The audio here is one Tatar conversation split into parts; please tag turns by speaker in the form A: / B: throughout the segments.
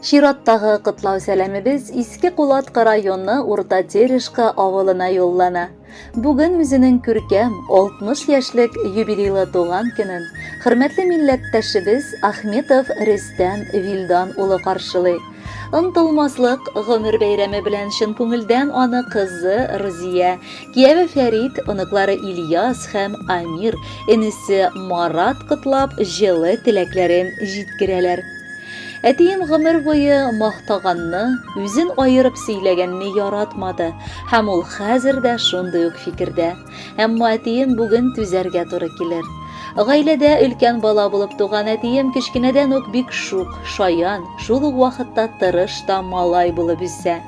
A: Чираттагы котлау сәламебез Иске Кулаткы районы Урта Терешка авылына юллана. Бүген үзенең күркәм 60 яшьлек юбилейлы туган көнен хөрмәтле милләттәшебез Ахметов Рөстәм Вилдан улы каршылый. Онтылмаслык гомер бәйрәме белән чын күңелдән аны кызы Рузия, кияве Фәрит, оныклары Ильяс һәм Амир, энесе Марат котлап, җылы теләкләрен җиткерәләр. Әтием гомер буе мактаганны, үзен аерып сөйләгәнне яратмады һәм ул хәзер дә шундый ук фикердә. Әмма әтием бүген түзәргә туры килер. Гаиләдә өлкән бала булып туган әтием кечкенәдән үк бик шук, шаян, шул ук вакытта тырыш та малай булып үсә.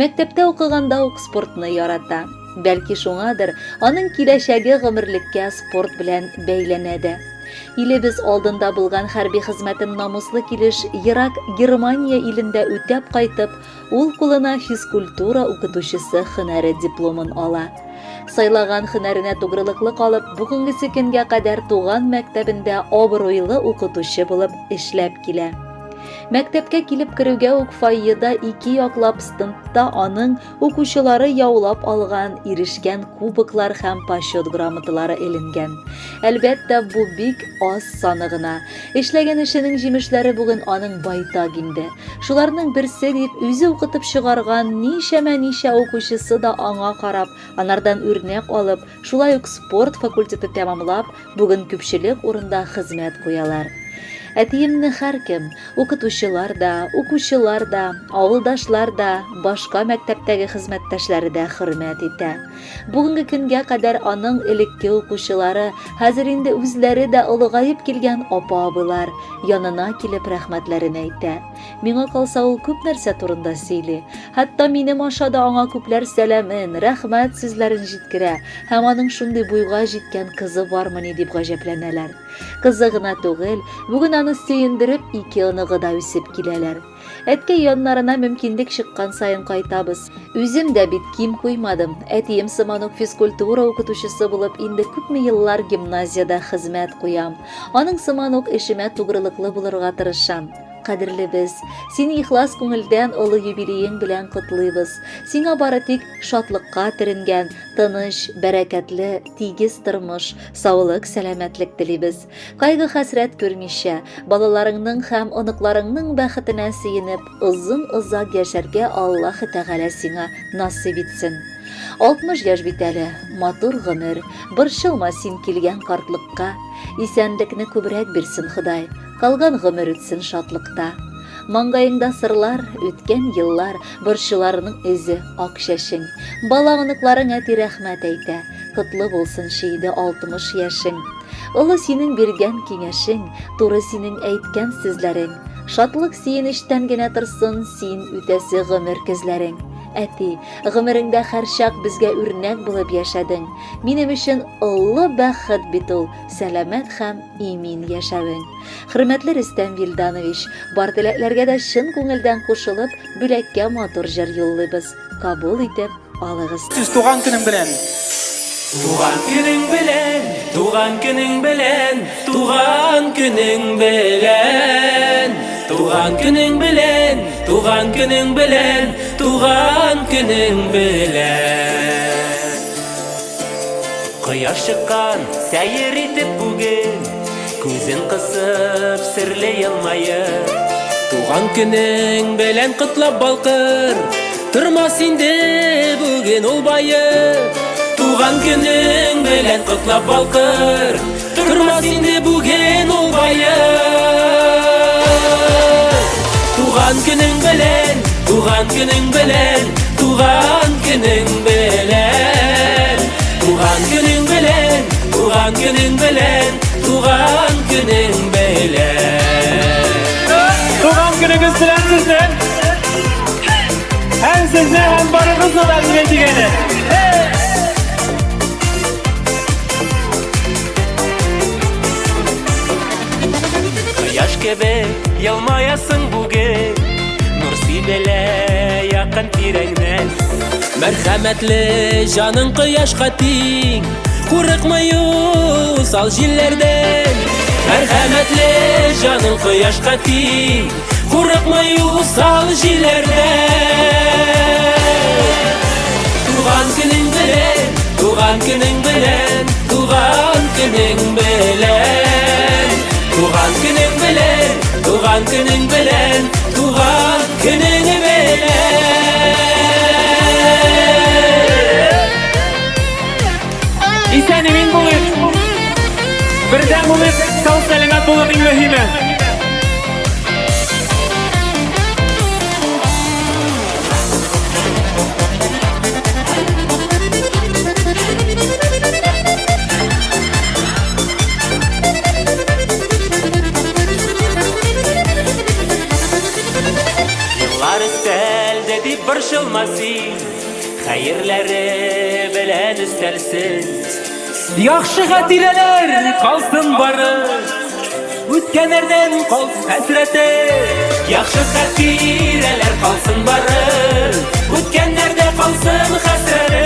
A: Мәктәптә укыганда ук спортны ярата. Бәлки шуңадыр, аның киләчәге гомерлеккә спорт белән бәйләнә дә. Илебез алдында булган хәрби хезмәтен намуслы килеш ерак Германия илендә үтәп кайтып, ул кулына физкультура укытучысы һөнәре дипломын ала. Сайлаган һөнәренә тугрылыклы калып, бүгенгесе көнгә кадәр туган мәктәбендә абруйлы укытучы булып эшләп килә. Мәктәпкә килеп керүгә үк фойеда ике яклап стендта аның Укучылары яулап алган, ирешкән кубоклар һәм почет грамоталары эленгән. Әлбәттә, бу бик аз саны гына. Эшләгән эшенең җимешләре бүген аның байтак инде. Шуларның берсе дип, үзе укытып чыгарган ничәмә-ничә укучысы да аңа карап, анардан үрнәк алып, шулай ук спорт факультеты тәмамлап, Бүген күпчелек урында хезмәт куялар. Әтиемне һәркем, укытучылар да, укучылар да, авылдашлар да, башка мәктәптәге хезмәттәшләре дә хөрмәт итә. Бүгенге көнгә кадәр аның элекке укучылары, хәзер инде үзләре дә олыгаеп килгән апа-абыйлар янына килеп рәхмәтләрен әйтә. Миңа калса, ул күп нәрсә турында сөйли. Хәтта минем аша да аңа күпләр сәламен, рәхмәт сүзләрен җиткерә һәм аның шундый буйга җиткән кызы бармыни дип гаҗәпләнәләр. Кызы гына түгел, бүген аны сөендереп ике оныгы да үсеп киләләр. Әткәй яннарына мөмкинлек чыккан саен кайтабыз. Үзем дә бит ким куймадым. Әтием сыман ук физкультура укытучысы булып инде күпме еллар гимназиядә хезмәт куям. Аның сыман ук эшемә тугрылыклы булырга тырышам. Кадерлебез, сине ихлас күңелдән олы юбилеең белән котлыйбыз. Сиңа бары тик шатлыкка төренгән, тыныч, бәрәкәтле, тигез тормыш, саулык, сәламәтлек телибез. Кайгы-хәсрәт күрмичә, балаларыңның һәм оныкларыңның бәхетенә сөенеп, озын-озак яшәргә Аллаһы Тәгалә сиңа насыйп итсен. 60 яшь бит әле, матур гомер, борчылма син килгән картлыкка. Исәнлекне күбрәк бирсен Ходай. Калган гомер үтсен шатлыкта. Маңгаеңда сырлар, үткән еллар, борчуларының эзе, ак чәчең. Бала-оныкларың әти рәхмәт әйтә, котлы булсынчы иде 60 яшең. Олы синең биргән киңәшең, туры синең әйткән сүзләрең. Шатлык-сөенечтән генә торсын син үтәсе гомер көзләрең. Әти, гомереңдә һәрчак безгә үрнәк булып яшәдең. Минем өчен олы бәхет бит ул, сәламәт һәм имин яшәвең. Хөрмәтле Рөстәм Вилданович, бар теләкләргә дә чын күңелдән кушылып, бүләккә матур җыр юллыйбыз. Кабул итеп алыгыз.
B: Сүз туган көнең белән.
C: Туган көнең белән, туган көнең белән, туган көнең белән. Туган көнең белән, туган көнең белән, туган көнең белән. Кояш чыккан, сәер итеп бүген, Күзен кысып, серле елмаеп. Туган көнең белән котлап балкыр, Тормас инде бүген ул баеп. Туган көнең белән котлап балкыр, Тормас инде бүген ул баеп. Туган көнең белән, туган көнең белән, туган көнең белән. Туган көнең белән, туган көнең белән, туган көнең белән.
B: Туган көнегез белән сезне! Һәм сезне, һәм барыгызны да дигән дигәне.
C: Кояш кебек елмаясың бүген, Нур сибелә якын тирәңнән. Мәрхәмәтле җаның кояшка тиң, Курыкмый усал җилләрдән. Мәрхәмәтле җаның кояшка тиң, Курыкмый усал җилләрдән. Туган көнең белән, туган көнең белән, туган көнең белән. Туган көнең белән, туган көнең белән, туган көнең белән.
B: Исән имин булыйк. Бердәм булыйк, сау сәламәт булыйк иң мөһиме.
C: Еллар өстәлде дип борчылма син, хәерләре белән өстәлсен.
B: Яхшы хатирәләр калсын бары. Үткәннәрдән калсын хәсрәте.
C: Яхшы хатирәләр калсын бары, үткәннәрдә калсын хәсрәте.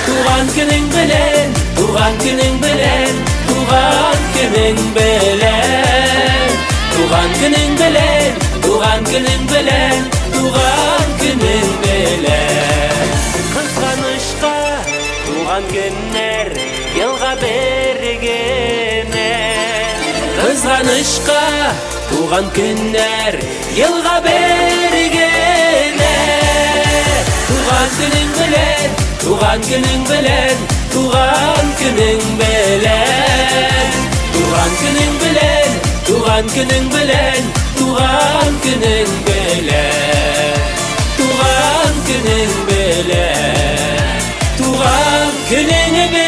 C: Туган көнең белән, туган көнең белән, туган көнең белән. Туган көнең белән, туган көнең белән, туган көнең белән. Кызганычка, туган көннәр елга бер генә. Кызганычка, туган көннәр елга бер генә. Туган көнең белән, туган көнең белән, туган көнең белән. Туган көнең белән, туган көнең белән, туган көнең белән. Туган көнең белән, туган көнең белән.